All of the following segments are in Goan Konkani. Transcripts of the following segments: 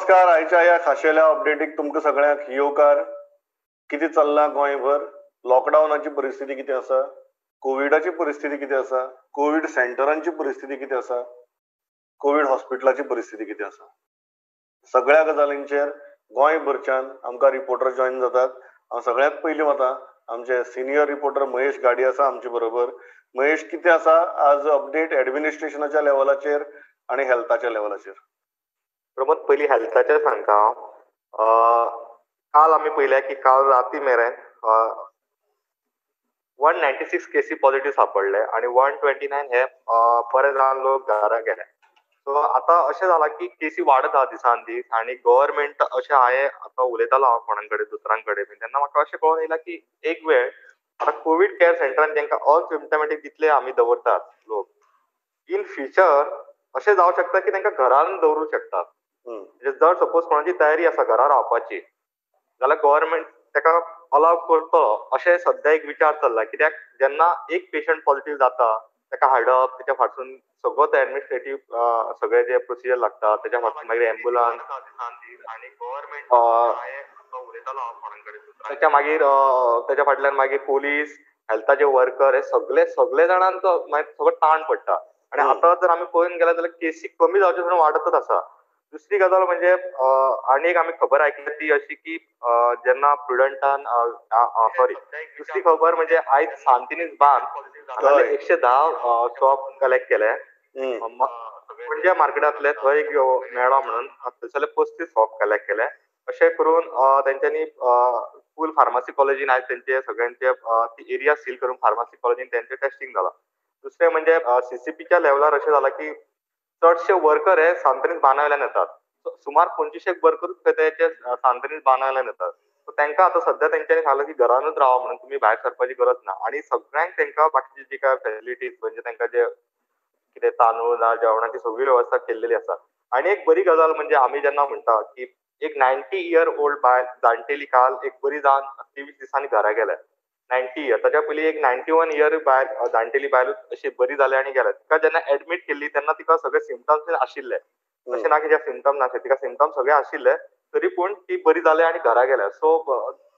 नमस्कार. आयच्या ह्या खाशेल्या अपडेटीक तुमकां सगळ्यांक येवकार. कितें चल्लां गोंयभर, लॉकडावनाची परिस्थिती कितें आसा, कोविडाची परिस्थिती कितें आसा, कोवीड सेंटरांची परिस्थिती कितें आसा, कोवीड हॉस्पिटलाची परिस्थिती कितें आसा, सगळ्या गजालींचेर गोंयभरच्यान आमकां रिपोर्टर जॉयन जातात. हांव सगळ्यांत पयलीं वता, आमचे सिनियर रिपोर्टर महेश गाडी आसा आमचे बरोबर. महेश, कितें आसा आज अपडेट एडमिनिस्ट्रेशनाच्या लेवलाचेर आनी हेल्थाच्या लेवलाचेर? प्रमोद, पयलीं हेल्थाचेर सांगता हांव. काल आमी पळयलें की काल राती मेरेन 196 केसी पॉझिटिव्ह सापडले आनी 129 हे बरे जावन लोक घरा गेले. सो आतां अशें जालां की केसी वाडत आहा दिसान दीस आनी गव्हर्मेंट अशें हांवें आतां उलयतालो हांव कोणा कडेन दोतोरां कडेन बीन, तेन्ना म्हाका अशें कळोन येयलां की एक वेळ आतां कोवीड कॅर सेंटरान तांकां असिम्टमॅटीक जितले आमी दवरतात लोक, इन फ्युचर अशें जावं शकता की तांकां घरान दवरूं शकतात. म्हणजे जर सपोज कोणाची तयारी आसा घरा रावपाची जाल्यार गव्हर्मेंट ताका अलाव करतलो अशें सद्या एक विचार चल्ला. कित्याक जेन्ना एक पेशंट पॉझिटिव्ह जाता ताका हाडप, तेच्या फाटसून सगळो ते एडमिनिस्ट्रेटीव सगळे जे प्रोसिजर लागता, तेच्या फाटसून मागीर एम्बुलन्स, तेच्या मागीर तेच्या फाटल्यान मागीर पोलीस, हेल्थाचे वर्कर, हे सगळे सगळे जाणांचो मागीर सगळो ताण पडटा. आनी आतां जर आमी पळोवन गेले जाल्यार केसी कमी जावचे सोडून वाडतच आसा. दुसरी गजाल म्हणजे आनी एक आमी खबर आयकल्या ती अशी की जेन्ना प्रुडंटान सॉरी दुसरी खबर म्हणजे आयज सांतिनीस बांद 110 शॉप कलेक्ट केले. पणजे मार्केटांतले थंय एक मेळ्ळा म्हणून थंयसरले 35 शॉप कलेक्ट केले. अशें करून तेंच्यांनी फूल फार्मासी कॉलेजीन आयज तेंचे सगळ्यांचे ती एरिया सील करून फार्मासी कॉलेजीन तेंचे टेस्टिंग जाला. दुसरें म्हणजे सीसीपीच्या लेवलार अशें जालां की चडशे वर्कर हे सांतनीस बांदावयल्यान येतात. सुमार 25 वर्कर तेचे सांतनीस बांदावयल्यान येतात. सो तांकां आतां सद्या तेंच्यांनी सांगलां की घरानूच रावा म्हणून, तुमी भायर सरपाची गरज ना. आनी सगळ्यांक तांकां बाकीची जी काय फेसिलिटीज म्हणजे तांकां जे कितें तांदूळ ना जेवणाची सगळी वेवस्था केल्लेली आसा. आनी एक बरी गजाल म्हणजे आमी जेन्ना म्हणटा की एक 90 इयर ओल्ड बायल जाणटेली काल एक बरी जावन 23 दिसांनी घरा गेल्या. 90 इयर, ताच्या पयलीं एक 91 इयर बायल जाणटेली बायल अशी बरी जाली आनी गेल्या. तिका जेन्ना एडमीट केल्ली तेन्ना तिका सगळे सिमटम्स आशिल्ले, अशें ना की जे सिमटम नासले, तिका सिमटम्स सगळे आशिल्ले, तरी पूण ती बरी जाली आनी घरा गेल्या. सो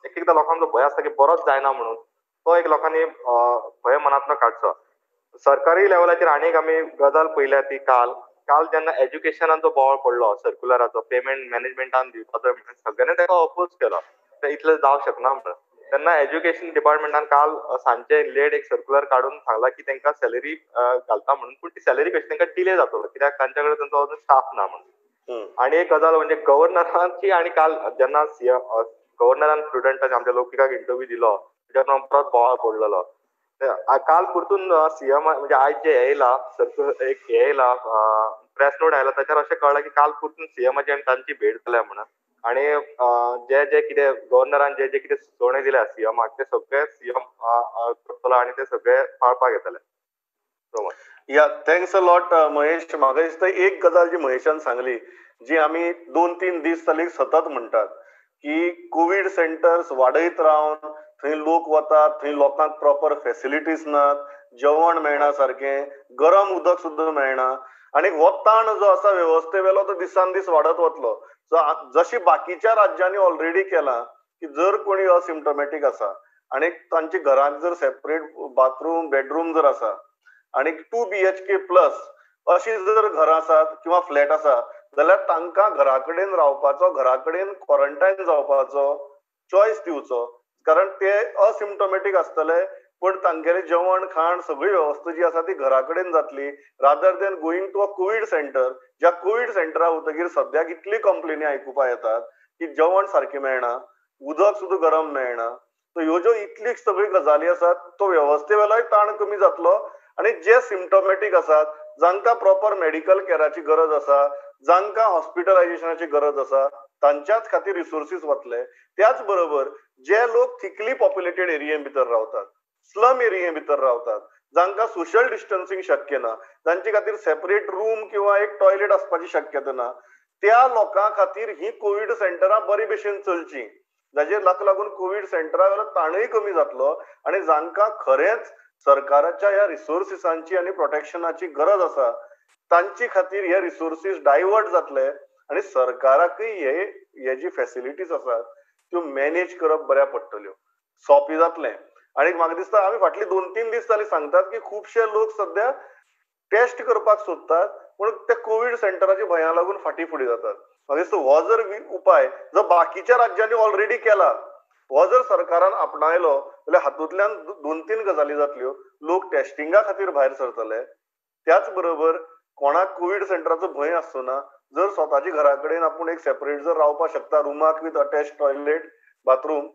एक एकदां लोकांचो भंय आसता की बरोच जायना म्हणून, तो एक लोकांनी भंय मनांतलो काडचो. सरकारी लेवलाचेर आनी एक आमी गजाल पळयल्या ती काल काल जेन्ना एज्युकेशनाचो बोवाळ पडलो, सर्क्युलराचो पेमेंट मॅनेजमेंटान दिवपाचो, सगळ्यांनी ताका अपोज केलो, ते इतलें जावंक शकना म्हणून. तेन्ना एज्युकेशन डिपार्टमेंटान काल सांजचे लेट एक सर्क्युलर काडून सांगला की तांकां सॅलरी घालता म्हणून, पूण ती सॅलरी कशी तांकां डिले जातलो कित्याक तांच्या कडेन तांचो अजून स्टाफ ना म्हणून. आनी एक गजाल म्हणजे गव्हर्नराची आनी काल जेन्ना सीएम गव्हर्नरान स्टुडंटान आमच्या लोकिकाक इंटरव्यू दिलो तेच्या परत बोवाळ पडलेलो. काल परतून सीएम म्हणजे आयज जे येयला सर्क्युलर एक येयला प्रेस नोट आयला ताचेर अशें कळ्ळें की काल परतून सीएमाची आनी तांची भेट जाल्या म्हणून. आनी जे जे कितें गव्हर्नरान जे जे कितें सुचोवण्यो दिल्या सीएमाक ते सगळे सीएम करतलो आनी ते सगळे पाळपाक येतले. या, thanks a lot Mahesh. म्हाका दिसता एक गजाल जी महेशान सांगली, जी आमी 2-3 दीस जाली सतत म्हणटात की कोवीड सेंटर्स वाडयत रावन थंय लोक वतात, थंय लोकांक प्रॉपर फेसिलिटीज नात, जेवण मेळना सारकें, गरम उदक सुद्दां मेळना, आनी हो ताण जो आसा वेवस्थेवेलो तो दिसान दीस वाडत वतलो. सो जशी बाकीच्या राज्यांनी ऑलरेडी केलां की जर कोणी असिम्टमॅटीक आसा आनी तांच्या घरांत जर सेपरेट बाथरूम बेडरूम जर आसा आनी 2 BHK plus अशी जर घरां आसात किंवा फ्लॅट आसा जाल्यार तांकां घरा कडेन रावपाचो, घरा कडेन क्वॉरंटायन जावपाचो चॉयस दिवचो, कारण ते असिम्टमॅटीक आसतले पण तांगेले जेवण खाण सगळी वेवस्था जी आसा ती घरा कडेन जातली, rather than going to a COVID centre. ज्या कोवीड सेंटरा वतगीर सद्याक इतली कंप्लेनी आयकुपा येतात की जेवण सारकें मेळना, उदक सुद्दां गरम मेळना. सो ह्यो ज्यो इतली सगळी गजाली आसात तो वेवस्थेवेलोय ताण कमी जातलो आनी जे सिम्टमॅटीक आसात, जांकां प्रॉपर मेडिकल कॅराची गरज आसा, जांकां हॉस्पिटलायझेशनाची गरज आसा, तांच्याच खातीर रिसोर्सीस वतले. त्याच बरोबर जे लोक थिकली पॉप्युलेटेड एरिये भितर रावतात, स्लम एरिये भितर रावतात, जांकां सोशल डिस्टन्सिंग शक्य ना, जांचे खातीर सेपरेट रूम किंवा एक टॉयलेट आसपाची शक्यता ना, त्या लोकां खातीर ही कोवीड सेंटरां बरे भशेन चलची, जाचेर लागून कोवीड सेंटरा वेलो ताणूय कमी जातलो आनी जांकां खरेंच सरकाराच्या ह्या रिसोर्सिसांची आनी प्रोटेक्शनाची गरज आसा तांचे खातीर हे रिसोर्सीस डायवर्ट जातले आनी सरकाराकय हे हे जी फॅसिलिटीज आसात त्यो मॅनेज करप बऱ्या पडटल्यो, सोंपें जातलें. आनी म्हाका दिसता आमी फाटली 2-3 दीस जाली सांगतात की खुबशे लोक सद्या टेस्ट करपाक सोदतात पूण त्या कोवीड सेंटराच्या भंया लागून फाटीं फुडें जातात. म्हाका दिसता हो जर उपाय जो बाकीच्या राज्यांनी ऑलरेडी केला हो जर सरकारान आपणायलो जाल्यार हातूंतल्यान 2-3 गजाली जातल्यो. लोक टेस्टिंगा खातीर भायर सरतले, त्याच बरोबर कोणाक कोवीड सेंटराचो भंय आसचो ना. जर स्वताच्या घरा कडेन आपूण एक सेपरेट जर रावपाक शकता रुमाक विथ अटॅच टॉयलेट बाथरूम,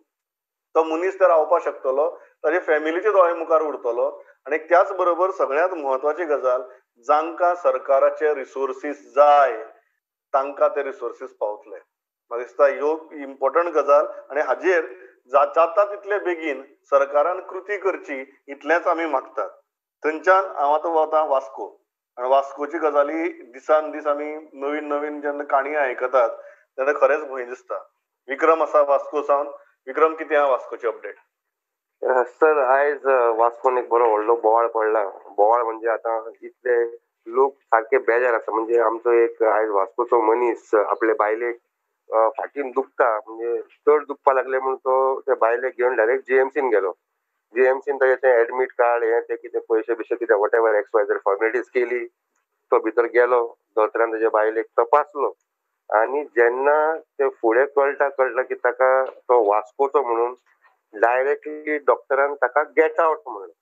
तो मनीस ते रावपाक शकतलो, ताजे फॅमिलीचे दोळे मुखार उरतलो. आनी त्याच बरोबर सगळ्यांत म्हत्वाची गजाल, जांकां सरकाराचे रिसोर्सीस जाय तांकां ते रिसोर्सीस पावतले. म्हाका दिसता ह्यो इम्पॉर्टंट गजाल आनी हाजेर जाता तितले बेगीन सरकारान कृती करची इतलेंच आमी मागतात. थंयच्यान हांव आतां वता वास्को, आनी वास्कोची गजाली दिसान दीस आमी नवीन नवीन जेन्ना काणयो आयकतात तेन्ना खरेंच भंय दिसता. विक्रम आसा वास्को सावन. विक्रम, कितें आहा वास्कोची अपडेट? सर, आयज वास्कोन एक बरो व्हडलो बोवाळ पडला. बोवाळ म्हणजे आतां इतले लोक सारके बेजार आसा. म्हणजे आमचो एक आयज वास्कोचो मनीस आपले बायलेक फाटीन दुखता, म्हणजे चड दुखपाक लागले म्हणून तो त्या बायलेक घेवन डायरेक्ट जीएमसीन गेलो. जीएमसीन ताजें तें एडमीट कार्ड हें तें कितें पयशे बिशे कितें वॉटेवर एक्स वाय फॉर्मेलिटीज केली. तो भितर गेलो, दोतोरान ताजे बायलेक तपासलो आनी जेन्ना ते फुडें कळटा कळटा की ताका तो वास्कोचो म्हणून डायरेक्टली डॉक्टरान ताका गेट आवट म्हणलें.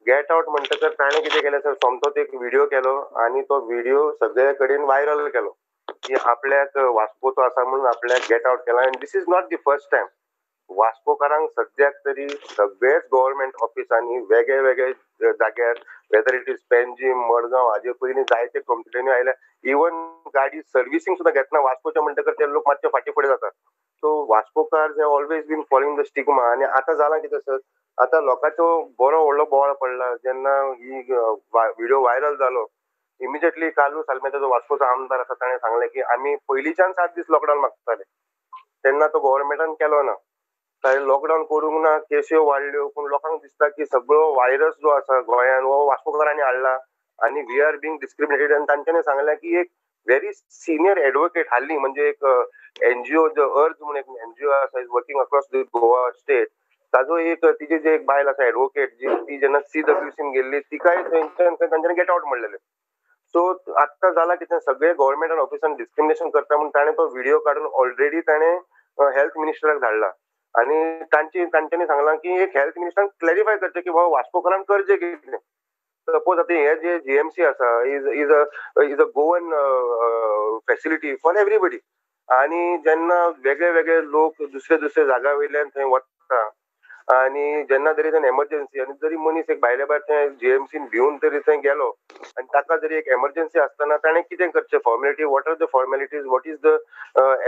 गेट आवट म्हणटकर ताणें कितें केलें सर, सोमतोच एक व्हिडियो केलो आनी तो व्हिडियो सगळे कडेन व्हायरल केलो की आपल्याक वास्कोचो आसा म्हणून आपल्याक गेट आवट केला. आनी this is not the first time. वास्कोकारांक सद्याक तरी सगळेच गव्हर्मेंट ऑफिसांनी वेगळे वेगळे जाग्यार, whether it is Panjim, Madgaon, हाजे पयलीं जायते कंप्लेनी आयल्या. इवन गाडी सर्विसींग सुद्दां घेतना वास्कोचे म्हणटकर ते लोक मातशे फाटीं फुडें जातात. So Vascokar have always been following the stigma. आनी आतां जालां कितें सर, आतां लोकांचो बरो व्हडलो बोवाळ पडला. जेन्ना ही व्हिडियो व्हायरल जालो इमिजिएटली कार्लूस आल्मेदा जो वास्कोचो आमदार आसा ताणें सांगलें की आमी पयलींच्यान 7 दीस लॉकडावन मागताले, तेन्ना तो गव्हर्मेंटान केलो ना. ताणें लॉकडावन करूंक ना, केस्यो वाडल्यो, पूण लोकांक दिसता की सगळो व्हायरस जो आसा गोंयान हो वास्कोकारांनी हाडला आनी we are being discriminated. आनी तांच्यांनी सांगलें की एक व्हेरी सिनियर एडवोकेट हाल्ली, म्हणजे एक एनजीओ जो अर्ज म्हणून एक एनजीओ आसा is working across the Goa state, ताजो एक तिजी जी एक बायल आसा एडवोकेट जी, ती जेन्ना CWCन गेल्ली तिकाय थंयच्यान तांच्यांनी गेट आवट म्हणलेलें. सो आत्तां जालां कितें, सगळे गव्हर्मेंटान ऑफिसान डिस्क्रिमिनेशन करता म्हणून ताणें तो व्हिडियो काडून ऑलरेडी ताणें हेल्थ मिनिस्टराक धाडला आनी तांच्यांनी सांगलां की एक हेल्थ मिनिस्टरान क्लॅरिफाय करचें की बाबा वास्कोकारान करचें कितें. सपोज आतां हे जे जीएमसी आसा is a Goan facility for everybody. आनी जेन्ना वेगळे वेगळे लोक दुसरे दुसरे जाग्या वयल्यान थंय वता आनी जेन्ना तरी थंय एमर्जन्सी आनी जरी मनीस एक भायले भायर थंय जीएमसीन भिवन तरी थंय गेलो आनी ताका जरी एक एमर्जन्सी आसतना ताणें कितें करचें, formality, what are the formalities, what is the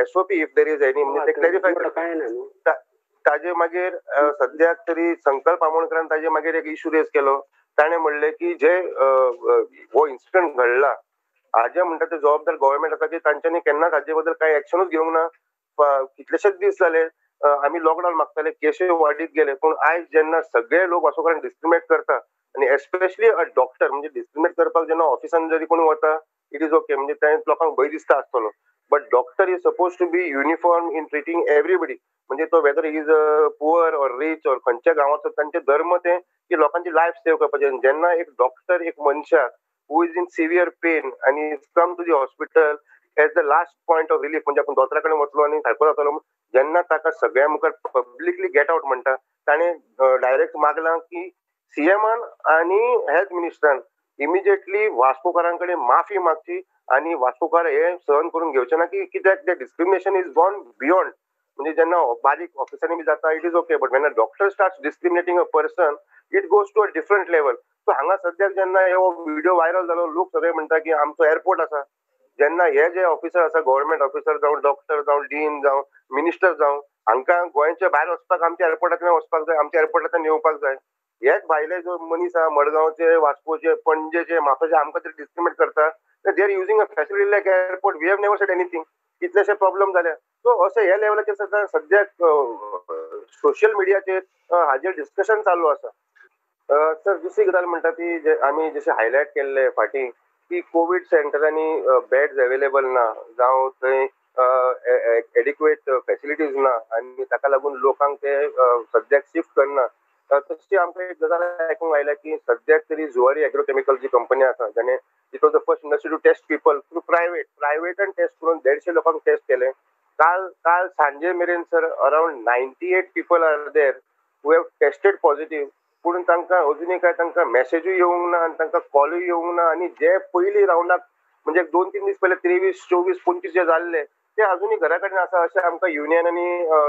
SOP if there is any, म्हणजे ते क्लॅरिफाय करचें. ताजे मागीर सद्याक तरी संकल्प आमोणकरान ताजे मागीर एक इशू रेज केलो. ताणें म्हणलें की जे हो इन्सिडंट घडला हाजे म्हणटा ते जबाबदार गव्हर्मेंट आसा की तांच्यांनी केन्नाच हाजे बद्दल कांय एक्शनूच घेवंक ना. कितलेशेच दीस जाले आमी लॉकडावन मागताले, केसूय वाडीत गेले, पूण आयज जेन्ना सगळे लोक वास्कोकारांक डिस्क्रिमिनेट करता आनी एस्पेशली अ डॉक्टर, म्हणजे डिस्क्रिमिनेट करपाक जेन्ना ऑफिसान जरी कोण वता it is okay, म्हणजे ते लोकांक भंय दिसता आसतलो, but doctor is suppose to be uniform in treating everybody. म्हणजे तो whether is poor or rich or खंयच्या गांवाचो, तांचे धर्म ते की लोकांची लायफ सेव करपाचें. जेन्ना एक डॉक्टर एक मनशाक who is in severe pain आनी come to the hospital as the last point of relief, म्हणजे आपूण दोतोरा कडेन वतलो आनी सारको जातलो, जेन्ना ताका सगळ्या मुखार पब्लिकली गेट आवट म्हणटा, ताणें डायरेक्ट मागलां की सीएमान आनी हेल्थ मिनिस्टरान इमिजिएटली वास्कोकारां कडेन माफी मागची आनी वास्कोकार हे सहन करून घेवचे ना की कित्याक ते डिस्क्रिमिनेशन is gone beyond. म्हणजे जेन्ना बारीक ऑफिसांनी बी जाता it is okay, but when a doctor starts discriminating a person it goes to a different level. So हांगा सद्याक जेन्ना हो व्हिडियो व्हायरल जालो लोक सगळे म्हणटा की आमचो एअरपोर्ट आसा, जेन्ना हे जे ऑफिसर आसा गव्हर्मेंट ऑफिसर जावं डॉक्टर जावं डीन जावं मिनिस्टर जावं, हांकां गोंयच्या भायर वचपाक आमच्या एअरपोर्टांतल्यान वचपाक जाय, आमच्या एअरपोर्टांतल्यान येवपाक जाय. हेच भायले जो मनीस आसा मडगांवचे, वास्कोचे, पणजेचे, म्हापशेचे आमकां तरी डिस्क्रिमिनेट करता. They are using a facility like airport, we have never said anything. कितलेशे प्रॉब्लम जाले. सो अशें ह्या लेवलाचेर सद्या सद्याक सोशल मिडियाचेर हाजेर डिस्कशन चालू आसा. सर दुसरी गजाल म्हणटा ती जे आमी जशें हायलायट केल्ले फाटीं की की कोवीड सेंटरांनी बेड्स अवेलेबल ना, जावं थंय एडिक्वेट फॅसिलिटीज ना आनी ताका लागून लोकांक ते सद्याक शिफ्ट करना. तशी आमकां एक गजाल आयकूंक आयल्या की सद्याक तरी जुवारी एग्रोकेमिकल जी कंपनी आसा, जाणें it was the first industry to test people through private, प्रायवेटान test करून 150 लोकांक टेस्ट केले. काल काल सांजे मेरेन sir around 98 people are there who have tested positive, पूण तांकां अजुनूय काय तांकां मॅसेजूय येवंक ना आनी तांकां कॉलूय येवंक ना. आनी जे पयलीं रावंडाक म्हणजे 2-3 दीस पयले 23, 24, 25 जे जाल्ले ते अजुनूय घरा कडेन आसा अशें आमकां युनियन आनी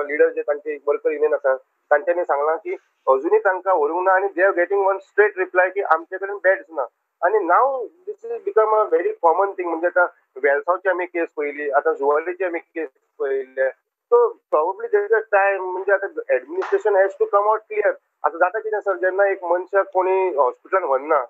लिडर जे तांचे वर्कर युनियन आसा तांच्यांनी सांगलां की अजुनूय तांकां व्हरूंक ना आनी they are getting one straight reply की आमचे कडेन बेड्स ना. आनी now this is become a very common thing. म्हणजे आतां वेलसांवची आमी केस पळयली, आतां जुवारीची आमी केस पळयली. So probably there is a time, म्हणजे आतां administration has to come out clear. आतां जाता कितें सर, जेन्ना एक मनशाक कोणी हॉस्पिटलान व्हरना,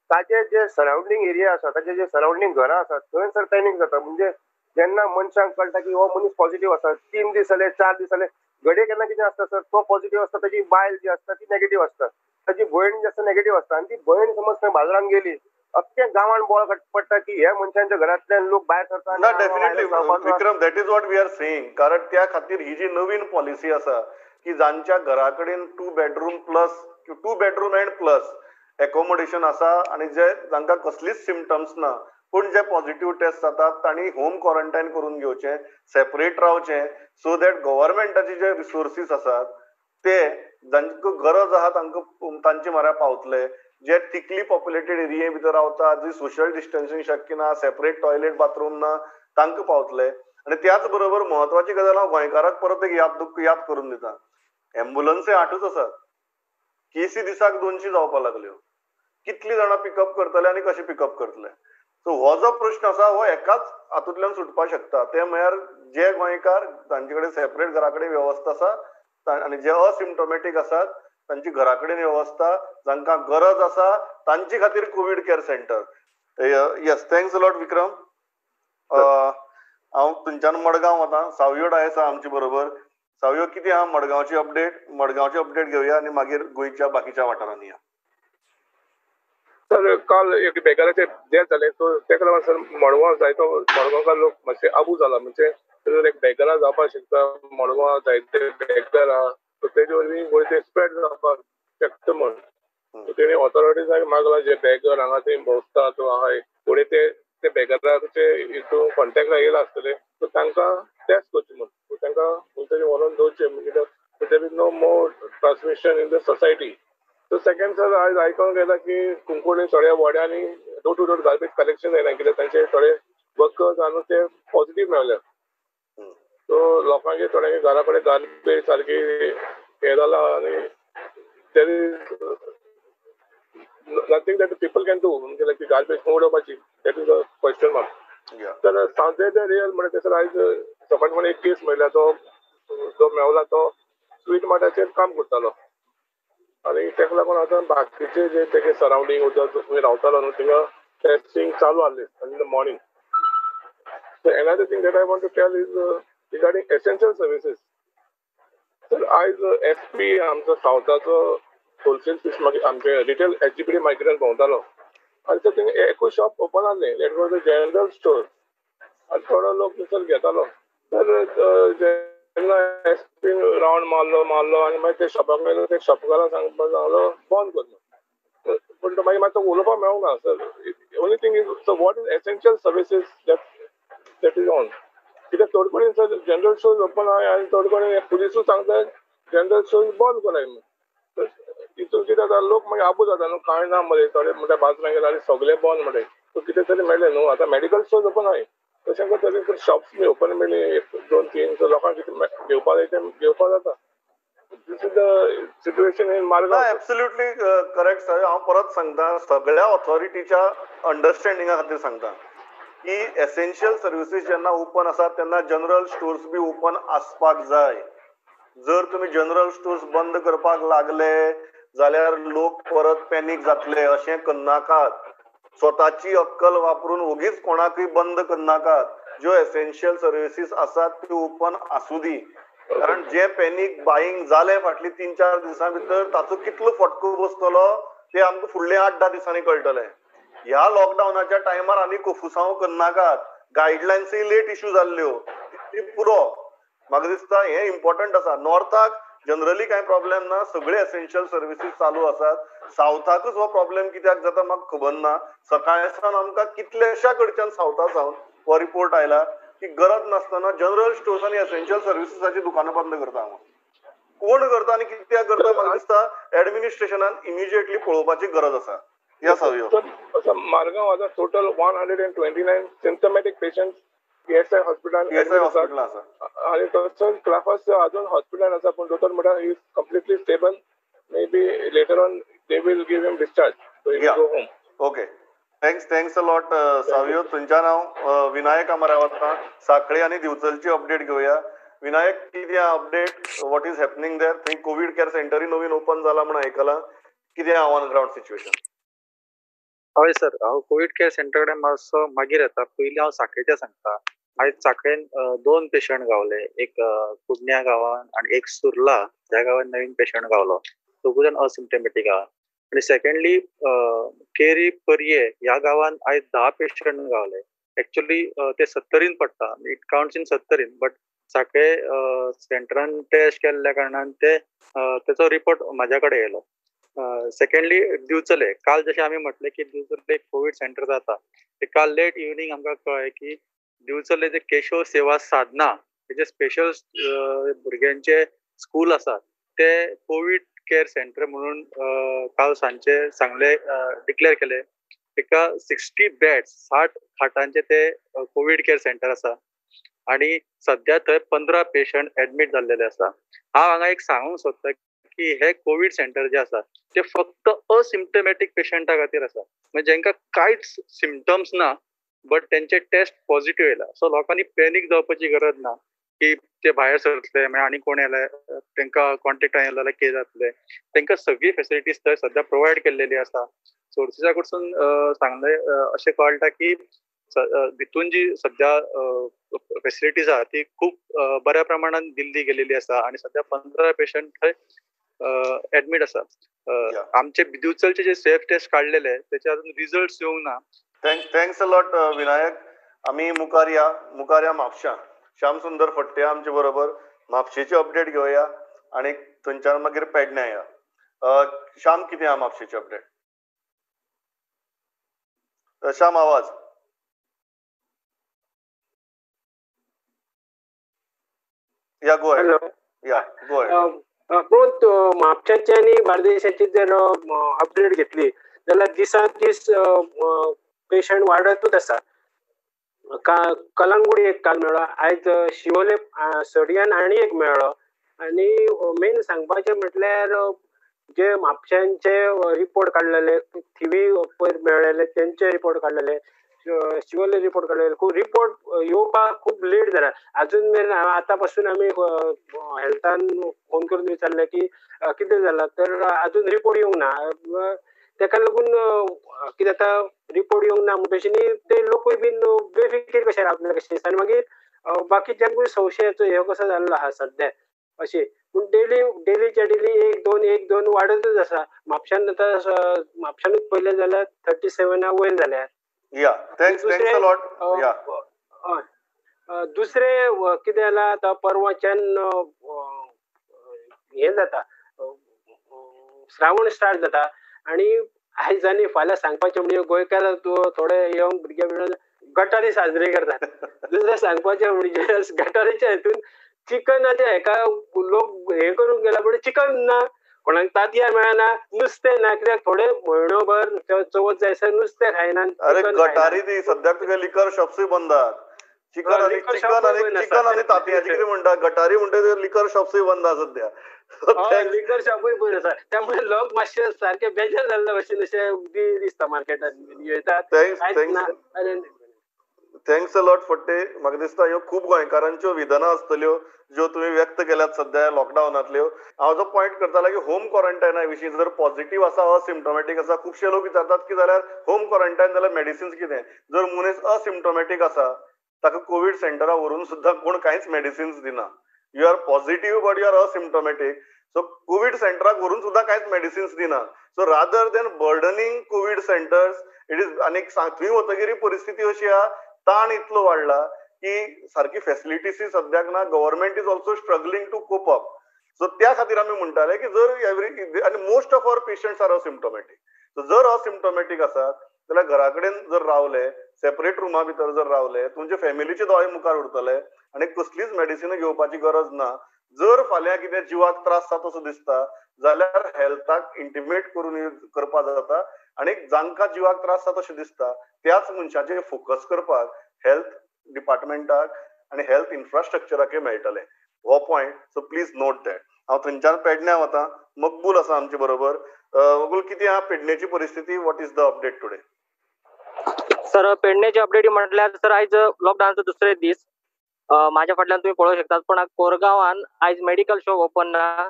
ताजे जे सरावंडींग एरिया आसा, ताजे जे सरावंडींग घरां आसा थंय सर पॅनीक जाता. म्हणजे जेन्ना मनशांक कळटा की हो मनीस पॉझिटिव्ह आसा, 3 दीस जाले, 4 दीस जाले, घडये केन्ना कितें आसता सर, तो पॉझिटिव्ह आसता, ताजी बायल जी आसता ती नॅगेटिव्ह आसता, ताजी भयण जी आसता नॅगेटिव्ह आसता, आनी ती भयण समज खंय बाजारान गेली, अख्ख्या गांवान बोळ पडटा की ह्या मनशांच्या घरांतल्यान लोक भायर सरता. ना, definitely Vikram, that is what we are saying. कारण त्या खातीर ही जी नवीन पॉलिसी आसा की जांच्या घरा कडेन 2 bedroom plus, 2 bedroom and plus accommodation आसा आनी जे जांकां कसलीच सिमटम्स ना पूण जे पॉझिटिव्ह टेस्ट जातात तांणी होम क्वॉरंटायन करून घेवचें, सेपरेट रावचें, सो that गव्हर्मेंटाचे जे रिसोर्सीस आसात ते जांकां गरज आहा तांकां तांचे म्हऱ्या पावतले. जे थिकली पॉप्युलेटेड एरिये भितर रावता, जी सोशल डिस्टन्सिंग शक्य ना, सेपरेट टॉयलेट बाथरूम ना, तांकां पावतले. आनी त्याच बरोबर म्हत्वाची गजाल हांव गोंयकाराक परत एक याद करून दिता, एम्बुलन्सी 8च आसात, केसी दिसाक 200 जावपाक लागल्यो, कितली जाणां पिकअप करतले आनी कशें पिकअप करतले? सो हो जो प्रश्न आसा हो एकाच हातूंतल्यान सुटपाक शकता, ते म्हळ्यार जे गोंयकार तांचे कडेन सेपरेट घरा कडेन वेवस्था आसा आनी जे असिम्टोमॅटीक आसात तांची घरा कडेन वेवस्था, जांकां गरज आसा तांचे खातीर Covid care centre. Yes, thanks a lot Vikram. हांव थंयच्यान मडगांव वता, सावयो डायस आसा आमचे बरोबर. सावयो, कितें आहा मडगांवची अपडेट? मडगांवची अपडेट घेवया आनी मागीर गोंयच्या बाकीच्या वाठारांनी या. सर, काल एक बेकाराचे डेथ जाले, सो तेका लागून सर मडगांव जायतो मडगांवकार लोक मातशे आबू जाला. म्हणजे एक बेकारा जावपाक शकता, मडगांव जायते बेकार आहा, सो तेजे वरवीं गोंय ते स्प्रेड जावपाक शकता म्हण तेणी ऑथॉरिटीजाक मागला जे बेगर हांगा थंय भोंवता तो आहाय फुडें ते बेगराचे हितून कॉन्टेक्टाक येयला आसतले, सो तांकां टेस्ट करचे म्हण, सो तांकां खंय तरी व्हरोन दवरचे, म्हणजे there is no more transmission in the society. So second sir, आयज आयकोंक येता की कुंकळ्ळे थोड्या वाड्यांनी door to door garbage collection जायना, कित्याक तांचे थोडे वर्कर्स आहा न्हू ते पॉझिटीव मेळ्ळ्या. सो लोकांचे थोड्यांचे घरा कडेन गार्बेज सारकी हें जालां आनी there is nothing that people can do. म्हणजे लायक गार्बेज खंय उडोवपाची, that is a question mark. तर सांजे ते रियल म्हणटा सर, आयज सकाळी म्हणून एक केस मेळ्ळ्या, तो जो मेवला तो स्वीट मार्टाचेर काम करतालो आनी तेका लागून आतां बाकीचे जे तेगे सरावंडींग उदक खंय रावतालो न्हू थिंगा टेस्टींग चालू आहलें in the morning. So another thing that I want to tell is regarding essential services. Sir, आयज एस पी आमचो सावथाचो होलसेल फीश मागीर आमचे रिटेल एचजीपीडी मार्केटान भोंवतालो आनी सर थिंगा एकूय शॉप ओपन आहलें, that was a general store, आनी थोडो लोक थंयसर घेतालो. तर जेन्ना एस पी रावंड मारलो मारलो आनी मागीर ते शॉपाक मेळ्ळो, ते शॉपकाराक सांगपाक सांगलो बंद कर, पूण तो मागीर मातसो उलोवपाक मेळूंक ना. Sir, only thing is so what is essential services that is on, कित्याक चड कडेन सर जनरल स्टोर्स ओपन आहाय आनी चड कडेन पुलिसूय सांगता जनरल स्टोर्स बंद कराय म्हूण. तितून कितें जाता, लोक मागीर आबू जाता न्हू, कांय ना मरे, थोडे म्हणटा बाजारान गेले आनी सगळें बंद मरे, सो कितें तरी मेळ्ळें न्हू. आतां मेडिकल स्टोर्स ओपन आहाय, तशें तरी शॉप्स बी ओपन मेळ्ळी 1, 2, 3, सो लोकांक कितें घेवपा जाय तें घेवपा जाता. This is the situation in Margao. Absolutely correct sir. हांव परत सांगता, सगळ्या ऑथॉरिटीच्या अंडरस्टँडिंगा खातीर सांगता की एसेन्शियल सर्विसीस जेन्ना ओपन आसात तेन्ना जनरल स्टोर्स बी ओपन आसपाक जाय. जर तुमी जनरल स्टोर्स बंद करपाक लागले जाल्यार लोक परत पॅनीक जातले, अशें करनाकात. स्वताची अक्कल वापरून ओगीच कोणाकूय बंद करनाकात. ज्यो एसेन्शियल सर्विसीस आसात त्यो ओपन आसूं दी, कारण जे पॅनीक बायींग जालें फाटली 3-4 दिसां भितर ताचो कितलो फटको बसतलो ते आमकां फुडले 8-10 दिसांनी कळटलें. ह्या लॉकडावनाच्या टायमार आनी कोफुसांव करनाकात. गायडलायन्सूय लेट इश्यू जाल्ल्यो, ती पुरो. म्हाका दिसता हें इम्पॉर्टंट आसा. नॉर्थाक जनरली कांय प्रॉब्लेम ना, सगळे एसेन्शियल सर्विसीस चालू आसात. सावथाकूच हो प्रॉब्लेम कित्याक जाता म्हाका खबर ना. सकाळ सावन आमकां कितल्याश्या कडच्यान सावथा सावन हो रिपोर्ट आयला की गरज नासतना जनरल स्टोर्स आनी एसेन्शियल सर्विसीसाची दुकानां बंद करता. कोण करता आनी कित्याक करता म्हाका दिसता एडमिनिस्ट्रेशनान इमिजिएटली पळोवपाची गरज आसा. या सावयो, मारगांव आतां total 129 symptomatic patients PSI hospital hospital आसा आनी तसोच क्लाफास अजून हॉस्पिटलान आसा, पूण दोतोर म्हणटा he is completely stable, maybe later on they will give him discharge, so he will go home. Okay, thanks a lot Savio. थंयच्यान हांव विनायक आमरा वता. साखळे आनी दिवचलची अपडेट घेवया. विनायक, कितें update, what is happening there? थंय कोवीड केअर सेंटरूय नवीन ओपन जाला म्हूण आयकलां, कितें ऑन ग्रावंड सिच्युएशन? हय सर, हांव कोवीड केअर सेंटर कडेन मातसो मागीर येता. पयलीं हांव साखळेचें सांगता. आयज साखळेन 2 पेशंट गावले, एक कुडण्या गांवान आनी एक सुर्ला ह्या गांवान नवीन पेशंट गावलो. दोगूय जाण असिम्टमॅटीक आहा. आनी सेकंडली केरी पर्ये ह्या गांवान आयज 10 पेशंट गावले. एक्चुअली ते 70 पडटा, it counts in 70, but Sanquelim सेंटरान taste केल्ल्या कारणान ते तेचो रिपोर्ट म्हाज्या कडेन येयलो. सेकंडली दिवचले, काल जशें आमी म्हटलें की दिवचले एक कोवीड सेंटर जाता, ते काल लेट इवनींग आमकां कळ्ळें की दिवचले जे केशव सेवा साधना हेजे स्पेशल भुरग्यांचे स्कूल आसा ते कोवीड केअर सेंटर म्हणून काल सांजचे सांगले, डिक्लेअर केले. तेका 60 बेड्स, 60 खाटांचे ते कोवीड केअर सेंटर आसा आनी सद्या थंय 15 पेशंट एडमीट जाल्लेले आसा. हांव हांगा एक सांगूंक सोदता की हे कोवीड सेंटर जे आसा ते फक्त असिम्टमॅटीक पेशंटा खातीर आसा, म्हणजे जेंका कांयच सिमटम्स ना बट तेंचे टेस्ट पॉझिटिव्ह येयला. सो लोकांनी पॅनीक जावपाची गरज ना की ते भायर सरतले मागीर आनी कोण येयले तेंकां कॉन्टेक्टान येयले जाल्यार कितें जातलें. तेंकां सगळी फेसिलिटीज थंय सद्या प्रोवायड केल्लेली आसा. सोर्सिसा कडसून सांगलें अशें कळटा की भितून जी सद्या फेसिलिटीज आहा ती खूब बऱ्या प्रमाणान दिल्ली गेलेली आसा आनी सद्या 15 पेशंट थंय एडमीट आसा. आमचे दिवचलचे जे सेफ टेस्ट काडलेले तेचे अजून रिजल्ट येवंक ना. Thanks a lot Vinayak. आमी मुखार या म्हापशा. श्याम सुंदर फट्टे आमचे बरोबर. म्हापशेची अपडेट घेवया आनी थंयच्यान मागीर पेडण्या या. श्याम, कितें आहा म्हापशेची अपडेट? श्याम, आवाज. या, गो अहेड. या, गो अहेड. प्रोत म्हापशाची आनी बार्देशाची जर अपडेट घेतली जाल्यार दिसान दीस पेशंट वाडतूच आसा. कलंगूट एक काल मेळ्ळो, आयज शिवोले सडयान आनी एक मेळ्ळो. आनी मेन सांगपाचें म्हटल्यार जे म्हापशांचे रिपोर्ट काडलेले, थिवी पयर मेळ्ळेले तेंचे रिपोर्ट काडलेले, शिवोले रिपोर्ट काडलेले, खूब रिपोर्ट येवपाक खूब लेट जाला. आजून मेरेन आतां पासून आमी हेल्थान फोन करून विचारलें की कितें जालां, तर आजून रिपोर्ट येवंक ना. तेका लागून कितें जाता, रिपोर्ट येवंक ना म्हणटकीर न्ही ते लोकूय बीन बेफिकीर कशे रावतले कशें दिसता. आनी मागीर बाकीच्यांकूय संशयाचो हे कसो जाल्लो आहा सद्या अशें. पूण डेली डेलीच्या डेली 1 2 1 2 वाडतूच आसा. म्हापशान आतां म्हापशानूच पळयलें जाल्यार 37 वयर जाल्या. दुसरें कितें जालां आतां परवाच्यान हें जाता, श्रावण स्टार्ट जाता आनी आयज आनी फाल्यां सांगपाचें म्हणजे गोंयकार थोडे यंग भुरगे म्हणून गटारी साजरी करतात. दुसरें सांगपाचें म्हणजे गटारीच्या हितून चिकनाच्या हेका लोक हे करूंक गेला, पण चिकन ना, कोणाक तांतयां मेळना, नुस्तें ना, कित्याक थोडे म्हयनोभर चवथ जायसर नुस्तें खायना. अरे गटारी ती सद्याक तुगे लिकर शॉप्सूय बंद आहात. चिकन आनी चिकन आनी चिकन आनी तांतयांची कितें म्हणटा, गटारी म्हणटा लिकर शॉप्सूय बंद आहा सद्या. लिकर शॉपूय बंद आसा, त्यामुळे लोक मातशे सारके बेजार जाल्ले भशेन अशें दिसता मार्केटान येतात. Thanks a lot Phadte. म्हाका दिसता ह्यो खूब गोंयकारांच्यो वेदना आसतल्यो ज्यो तुमी व्यक्त केल्यात सद्या लॉकडावनांतल्यो. हांव जो पॉयंट करतालो की होम क्वॉरंटायना विशीं, जर पॉझिटिव्ह आसा असिम्टोमॅटीक आसा, खुबशे लोक विचारतात की जाल्यार होम क्वॉरंटायन जाल्यार मेडिसिन्स कितें? जर मनीस असिम्टोमॅटीक आसा ताका कोवीड सेंटरा व्हरून सुद्दां कोण कांयच मेडिसिन्स दिना. You are positive but you are asymptomatic, so covid सेंटराक व्हरून सुद्दां कांयच मेडिसिन्स दिना. So rather than burdening COVID centres it is. आनी थंय वतगीर परिस्थिती अशी आहा, ताण इतलो वाडला की सारकी फेसिलिटीज सद्याक ना. Government is also struggling to cope up. So त्या खातीर आमी म्हणटाले की जर एवरी आनी most of our patients are asymptomatic. So जर असिम्टोमॅटीक आसात जाल्यार घरा कडेन जर रावले, सेपरेट रुमा भितर जर रावले, तुमचे फॅमिलीचे दोळे मुखार उरतले आनी कसलीच मेडिसिन घेवपाची गरज ना. जर फाल्यां कितें जिवाक त्रास जाता असो दिसता जाल्यार हेल्थाक इंटिमेट करून करपा जाता आनी जांकां जिवाक त्रास जाता अशें दिसता त्याच मनशाचेर फोकस करपाक हेल्थ डिपार्टमेंटाक आनी हेल्थ इन्फ्रास्ट्रक्चराकय मेळटलें. हो point. So please note that. हांव थंयच्यान पेडण्यां वता. मकबूल आसा आमचे बरोबर. मकबूल, कितें आहा पेडण्याची परिस्थिती? What is the update today? Sir, पेडण्याची update म्हटल्यार सर आयज लॉकडावनाचो दुसरे दीस. माझ्या फाटल्यान तुम्ही पळोवंक शकतात, पण कोरगांवान आयज मेडिकल शॉप ओपन ना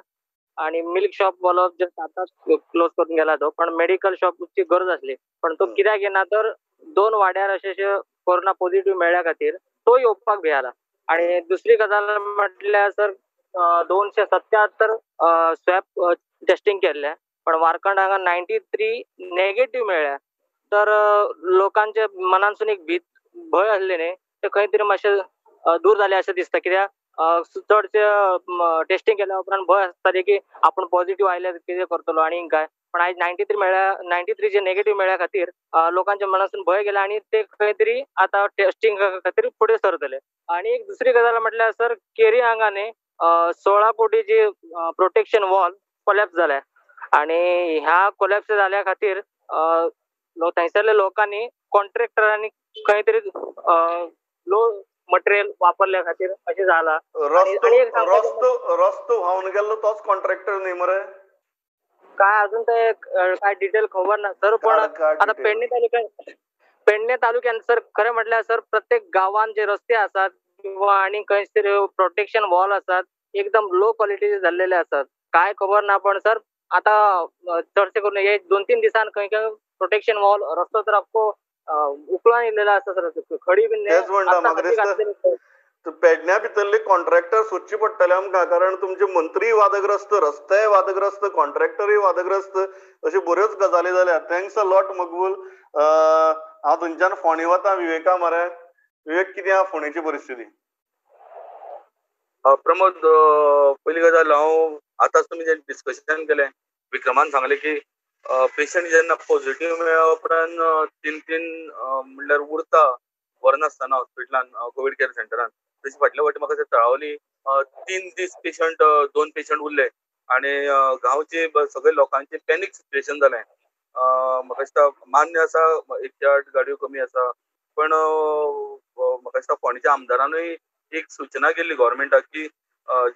आणि मिल्क शॉप वालो जस्ट आतांच क्लोज करून गेला तो. पण मेडिकल शॉपची गरज आसली, पण तो कित्याक येना तर 2 वाड्यार अशे अशे कोरोना पॉझिटिव्ह मेळ्ळ्या खातीर तो येवपाक भियाला. आणि दुसरी गजाल म्हटल्यार सर 277 स्वॅब टेस्टिंग केल्ले, पण वारखंड हांगा 93 नेगेटिव्ह मेळ्ळ्या. तर लोकांच्या मनांतसून एक भीत भंय आसले न्ही, ते खंय तरी मातशें दूर जाले अशें दिसता. कित्याक चडशे टेस्टिंग केल्या उपरांत भंय आसताले की आपूण पॉझिटिव्ह आयल्यार कितें करतलो आनी काय. पण आयज 93 मेळ्ळ्या, 93 जे नेगेटिव्ह मेळ्ळ्या खातीर लोकांच्या मनासून भंय गेला आनी ते खंय तरी आतां टेस्टिंग खातीर फुडें सरतले. आनी एक दुसरी गजाल म्हटल्यार सर, केरी हांगा न्ही 16 कोटीची प्रोटेक्शन वॉल कोलॅप्स जाल्या आनी ह्या कोलॅप्स जाल्या खातीर थंयसरल्या लोकांनी कॉन्ट्रॅक्टरांनी खंय तरी लो मटेरियल वापरल्या खातीर अशें जाला. रस्तो व्हांवन गेल्लो तोच कॉन्ट्रॅक्टर न्ही मरे? काय अजून ते काय डिटेल खबर ना सर. पण आता पेडणे तालुक्यान सर खरें म्हटल्यार सर प्रत्येक गांवान जे रस्ते आसात किंवा आनी खंय तरी प्रोटेक्शन वॉल आसात एकदम लो क्वॉलिटीचे जाल्लेले आसात. काय खबर ना, पण सर आता चडशे करून हे 2-3 दिसान खंय खंय प्रोटेक्शन वॉल रस्तो तर आख्खो उकळून येयलेलो आसा सर, खडी बीन. तेच म्हणटा म्हाका दिसता पेडण्या भितरले कॉन्ट्रॅक्टर सोदचे पडटले आमकां, कारण तुमचे मंत्री वादग्रस्त, रस्तेय वादग्रस्त, कॉन्ट्रॅक्टरूय वादग्रस्त, अश्यो बऱ्योच गजाली जाल्या. Thanks a lot Maqbool. हांव थंयच्यान फोंडे वता विवेका मरे. विवेक, कितें आहा फोंडेची परिस्थिती? प्रमोद, पयली गजाल हांव आतांच तुमी जें डिस्कशन केलें, विक्रमान सांगलें की पेशंट जेन्ना पॉझिटिव्ह मेळ्ळ्या उपरांत 3-3 म्हणल्यार उरता व्हरनासतना हॉस्पिटलान कोवीड केअर सेंटरान. तशी फाटल्या फावटी म्हाका तळावली 3 दीस पेशंट 2 पेशंट उरले आनी गांवचे सगळे लोकांचे पॅनीक सिच्युएशन जालें. म्हाका दिसता मान्य आसा 108 गाडयो कमी आसा, पण म्हाका दिसता फोंडेच्या आमदारानूय एक सुचना केल्ली गव्हर्मेंटाक की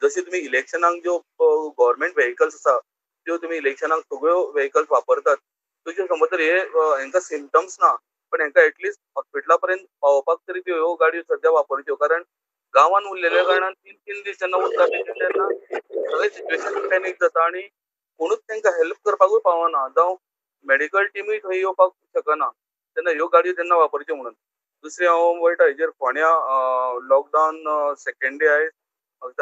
जशी तुमी इलेक्शनाक ज्यो गव्हर्मेंट व्हेकल्स आसा त्यो तुमी इलेक्शनाक सगळ्यो व्हेकल्स वापरतात, तुजे समज तर हे हेंकां सिमटम्स ना पण हेंकां एटलिस्ट हॉस्पिटला पर्यंत पावोवपाक तरी त्यो ह्यो गाडयो सद्या वापरच्यो. कारण गांवान उरलेल्या कारणान 3-3 दीस जेन्ना उरता तेन्ना सगळें सिच्युएशन पॅनीक जाता आनी कोणूच तांकां हेल्प करपाकूय पावना, जावं मेडिकल टिमूय थंय येवपाक शकना, तेन्ना ह्यो गाडयो तेन्ना वापरच्यो म्हणून. दुसरें हांव वयता हेजेर फोंड्या लॉकडावन सेकेंड डे आयज फक्त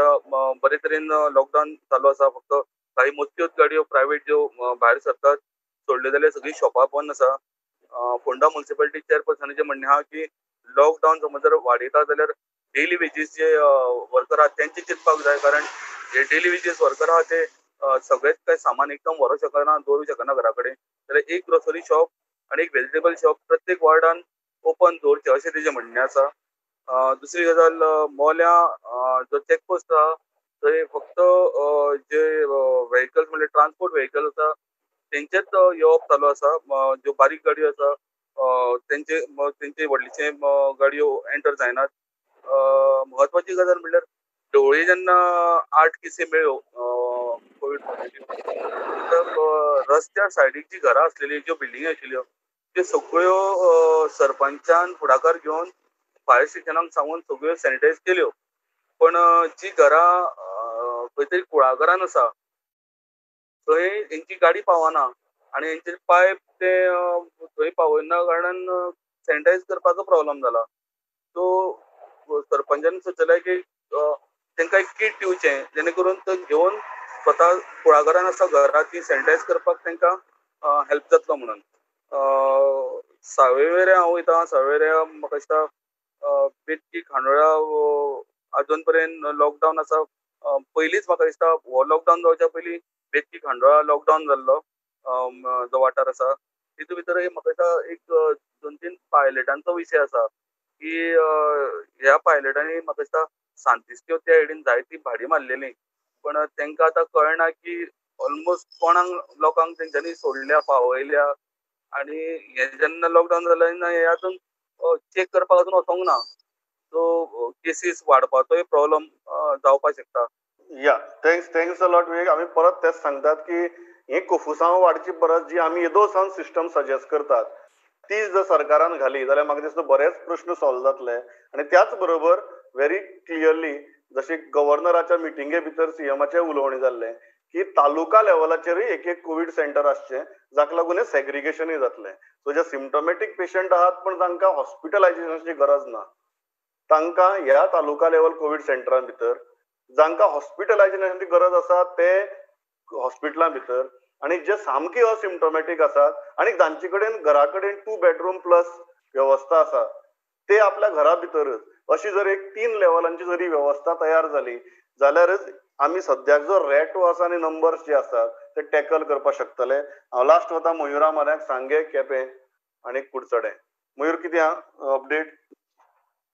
बरे तरेन लॉकडावन चालू आसा. फक्त काही मोजक्योच गाडयो प्रायवेट ज्यो भायर सरतात सोडल्यो जाल्यार सगळीं शॉपां बंद आसा. फोंडा म्युनिसिपालिटी चेअरपर्सनाचें म्हणणें आहा की लॉकडावन समज जर वाडयता जाल्यार डेली वेजीस जे वर्कर आहात तेंचे चिंतपाक जाय, कारण जे डेली वेजीस वर्कर आहा ते सगळेच काय सामान एकदम व्हरूंक शकना, दवरूंक शकना घरा कडेन. जाल्यार एक ग्रोसरी शॉप आनी एक व्हेजिटेबल शॉप प्रत्येक वॉर्डान ओपन दवरचें अशें तेजें म्हणणें आसा. दुसरी गजाल, मोल्या जो चॅकपोस्ट आहा थंय फक्त जे व्हेकल्स म्हणजे ट्रान्सपोर्ट व्हेकल आसा तेंचेच येवप चालू आसा. ज्यो बारीक गाडयो आसा तेंचे तेंचे व्हडलेशे गाडयो एंटर जायनात. म्हत्वाची गजाल म्हणल्यार ढवळे जेन्ना 8 केसी मेळ्ळ्यो कोवीड पॉझिटिव्ह, रस्त्या सायडीक जी घरां आसलेली, ज्यो बिल्डिंगी आशिल्ल्यो त्यो सगळ्यो सरपंचान फुडाकार घेवन फायर स्टेशनाक सांगून सगळ्यो सॅनिटायज केल्यो. पण जी घरां खंय तरी कुळागरान आसा थंय हेंची गाडी पावना आनी हेंचे पायप ते थंय पावयना कारणान सॅनिटायज करपाचो प्रॉब्लम जाला. सो सरपंचान सुचयलें की तांकां एक किट दिवचें जेणे करून ते घेवन स्वता कुळागरान आसा घरा ती सॅनिटायज करपाक तांकां हेल्प जातलो म्हणून. सावयवेऱ्या हांव वयता, सावयवेऱ्या म्हाका दिसता बेतकी खांडोळा अजून पर्यंत लॉकडावन आसा. पयलींच म्हाका दिसता हो लॉकडावन जावच्या पयलीं बेतकी खांडोळा लॉकडावन जाल्लो जो वाठार आसा तितून भितर म्हाका दिसता एक 2-3 पायलटांचो विशय आसा की ह्या पायलटांनी म्हाका दिसता सांतिस्त्यो त्या सायडीन जायती भाडी मारलेली, पण तांकां आतां कळना की ऑलमोस्ट कोणाक लोकांक तेंच्यांनी सोडल्या पावयल्या. आनी हे जेन्ना लॉकडावन जालें तेन्ना हे अजून चॅक करपाक अजून वचोंक ना, सो केसीस वाडपाचोय प्रॉब्लम जावपाक शकता. या thanks a lot विवेक. आमी परत तेच सांगतात की ही कोफुसांव वाडची परस जी आमी येदो सावन सिस्टम सजेस्ट करतात ती जर सरकारान घाली जाल्यार म्हाका दिसता बरेच प्रश्न सॉल्व जातले. आनी त्याच बरोबर व्हेरी क्लियरली जशें गव्हर्नराच्या मिटिंगे भितर सीएमाचें उलोवणें जाल्लें की तालुका लेवलाचेरूय एक एक कोवीड सेंटर आसचें, जाका लागून हें सेग्रिगेशनूय जातलें. सो जे सिम्टोमॅटीक पेशंट आहात पण तांकां हॉस्पिटलायजेशनाची गरज ना तांकां ह्या तालुका लेवल कोवीड सेंटरां भितर, जांकां हॉस्पिटलायजेशनाची गरज आसा ते हॉस्पिटलां भितर, आनी जे सामके असिम्टोमॅटीक आसात आनी जांचे कडेन घरा कडेन 2 बेडरूम प्लस वेवस्था आसा ते आपल्या घरा भितरच, अशी जर एक 3 लेवलांची जरी वेवस्था तयार जाली जाल्यारच आमी सद्याक जो रेटो आसा आनी नंबर्स जे आसात ते टॅकल करपाक शकतले. हांव लास्ट वता मयुरा म्हऱ्याक, सांगे, केपें आनी कुडचडें. मयूर, कितें अपडेट?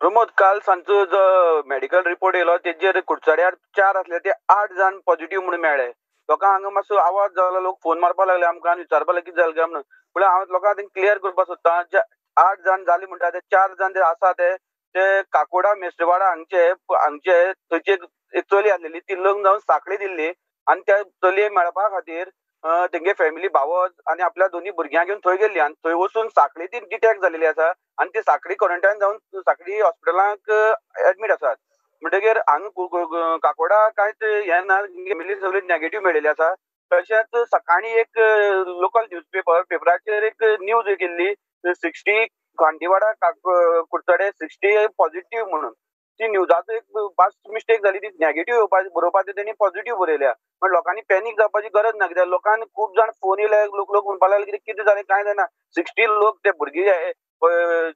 प्रमोद, काल सांजचो जो मेडिकल रिपोर्ट येयलो तेजेर कुडचड्यार 4 आसले ते 8 जाण पॉझिटिव्ह म्हणून मेळ्ळे. लोकांक हांगा मातसो आवाज जालो, लोक फोन मारपाक लागले आमकां आनी विचारपाक लागले कितें जालें काय म्हणून. म्हणल्यार हांव लोकांक क्लियर करपाक सोदता, जे 8 जाण जाले म्हणटा ते 4 जाण जे आसा ते काकोडा मेस्त्रवाडा हांगचे थंयची एक चली आसलेली, ती लग्न जावन साखळी दिल्ली आनी त्या चलये मेळपा खातीर तेंगे फॅमिली भावज आनी आपल्या दोनी भुरग्यांक घेवन थंय गेल्ली आनी थंय वचून साखळी ती डिटेक्ट जालेली आसा आनी ती साखळी क्वॉरंटायन जावन साखळी हॉस्पिटलांक एडमीट आसात. म्हणटगीर हांगा काकोडा कांयच हें ना, फॅमिली सगळी नॅगेटीव मेळिल्ली आसा. तशेंच सकाळीं एक लोकल न्यूजपेपर पेपराचेर एक न्यूज केल्ली 60 खांडीवाडा कुडचडे 60 पॉझिटिव्ह म्हणून. ती न्यूजाचो एक बास्ट मिस्टेक जाली, ती नॅगेटीव येवपाची बरोवपाची तेणी पॉझिटिव्ह बरयल्या. पण लोकांनी पॅनीक जावपाची गरज ना, कित्याक लोकांक खूब जाण फोन येयले, लोक म्हणपाक लागले कितें कितें जालें कांय जायना. 60 लोक ते भुरगे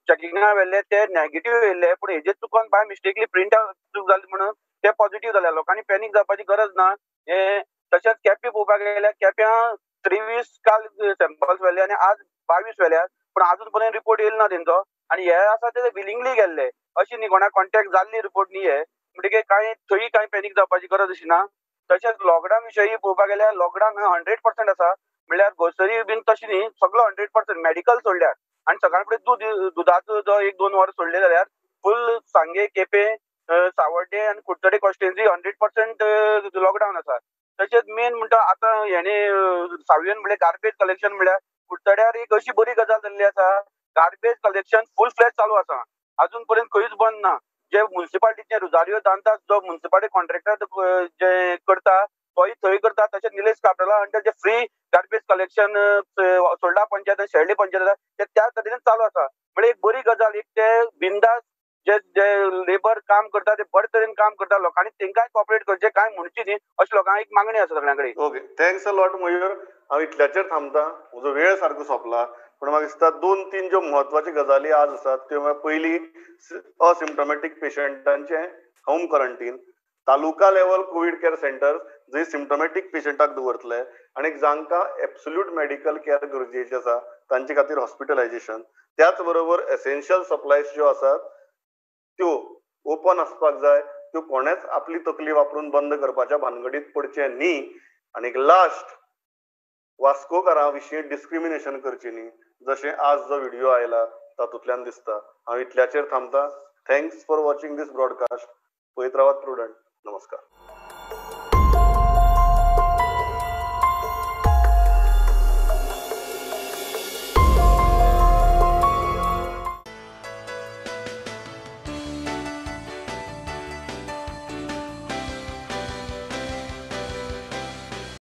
चॅकिंगा व्हेल्ले ते नॅगेटीव येयल्ले, पूण हेजेर चुकोन बाय मिस्टेकली प्रिंट आवट चूक जाली म्हणून ते पॉझिटिव्ह जाले. लोकांनी पॅनीक जावपाची गरज ना. हे तशेंच केपें पळोवपाक गेल्यार केप्यां 23 काल सॅम्पल्स व्हेले आनी आज 22 व्हेल्यात, पूण आजून पर्यंत रिपोर्ट येयलो ना तेंचो. आनी हे आसा ते विलिंगली गेल्ले, अशी न्ही कोणा कॉन्टेक्ट जाल्ली रिपोर्ट न्ही हे, म्हणटकीर कांय थंय कांय पॅनीक जावपाची गरज अशी ना. तशेंच लॉकडावन विशयी पळोवपाक गेल्यार लॉकडावन 100% आसा, म्हणल्यार ग्रोसरी बीन तशी न्ही, सगळो 100% मेडिकल सोडल्यार आनी सकाळ फुडें दुदाचो जो 1-2 वर सोडले जाल्यार फूल सांगे, केपें, सावड्डे आनी कुडचडे कॉन्स्टिट्युएन्सी 100% लॉकडावन आसा. तशेंच मेन म्हणटा आतां हेणे सावयन म्हणल्यार गार्बेज कलेक्शन म्हणल्यार कुडचड्यार एक अशी बरी गजाल जाल्ली आसा, गार्बेज कलेक्शन फूल फ्लॅश चालू आसा, अजून पर्यंत खंयच बंद ना. जे मुन्सिपालिटीचे रुजारियो दांतास जो मुन्सिपालिटी कॉन्ट्रॅक्टर जे करता तोय थंय करता. तशेंच निलेश काब्राला अंडर जे फ्री गार्बेज कलेक्शन सोल्डा पंचायत आनी शेर्ली पंचायत आसा ते त्या तरेन चालू आसा. म्हणजे एक बरी गजाल, एक ते बिंदास जे जे लेबर काम करता ते बरे तरेन काम करता, लोकांनी तेंकांय कॉपरेट करचें, कांय म्हणची न्ही अशी लोकांक एक मागणी आसा सगळ्यां कडेन. Okay, thanks a lot Mayur. हांव इतल्याचेर थांबता, म्हजो वेळ सारको सोंपला, पूण म्हाका दिसता 2-3 ज्यो म्हत्वाच्यो गजाली आज आसात त्यो म्हळ्यार पयली असिम्टोमॅटीक पेशंटांचें home quarantine, taluka level covid care centre जंय सिम्टोमॅटीक पेशंटाक दवरतले आनी जांकां एब्सोल्यूट मेडिकल केअर गरजेचें आसा तांचे खातीर हॉस्पिटलायजेशन, त्याच बरोबर एसेन्शियल सप्लायज ज्यो आसात त्यो ओपन आसपाक जाय, त्यो कोणेच आपली तकली वापरून बंद करपाच्या भानगडीत पडचें न्ही. आनी लास्ट, वास्कोकारां विशीं डिस्क्रिमिनेशन करचें न्ही, जशें आज जो व्हिडियो आयला तातूंतल्यान दिसता. हांव इतल्याचेर थांबता. Thanks for watching this broadcast. पळयत रावात प्रुडंट. नमस्कार.